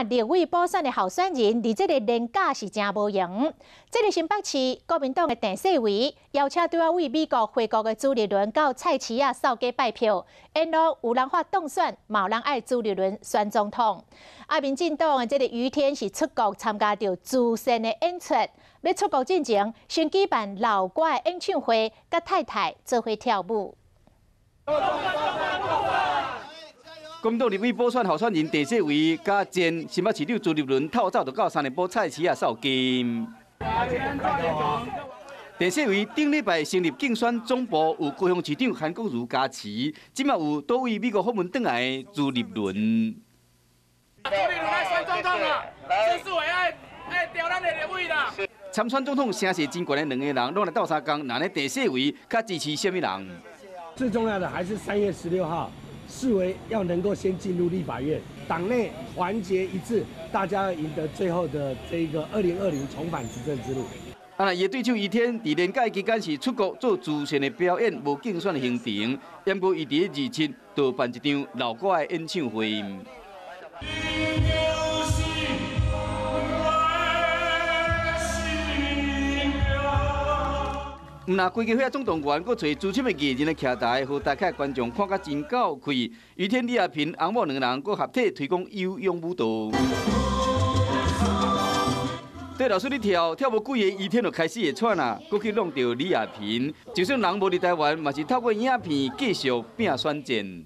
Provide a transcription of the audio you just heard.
立委補選的候選人，佇這个連假是誠無閒。這个新北市國民黨的鄭世維邀請拄仔對美國回國的朱立倫到菜市仔掃街拜票，沿路有人發當選，嘛有人愛朱立倫選總統。啊，民進黨的這个余天是出國參加著慈善的演出，欲出國進前，先舉辦老歌的演唱會，佮太太做伙跳舞。國民黨立委補選候選人鄭世維佮前新北市長朱立倫透早就到三重埔菜市仔掃街。鄭世維頂禮拜成立競選總部，有高雄市長韓國瑜加持，這馬有佗位美國訪問轉來的朱立倫。朱立倫來選總統啦，鄭世維愛愛調咱的立委啦。參選總統聲勢真懸的兩個人，攏來鬥相共，那呢鄭世維較支持啥物人？最重要的還是3月16號。世維要能夠先進入立法院，黨內團結一致，大家要贏得最後的這個2020重返執政之路。啊，伊的對手余天佇連假期間是出國做慈善的表演，無競選的行程。不過伊佇27就辦一場老歌的演唱會。毋若規家伙總動員，閣揣資深的藝人來徛台，予台下觀眾看甲真夠氣。余天、李亞平、翁某兩个人閣合體推廣有氧舞蹈。對老師咧跳，跳無幾个，余天就開始會喘啦，閣去弄著李亞平。就算人無佇台灣，嘛是透過影片繼續拼選戰。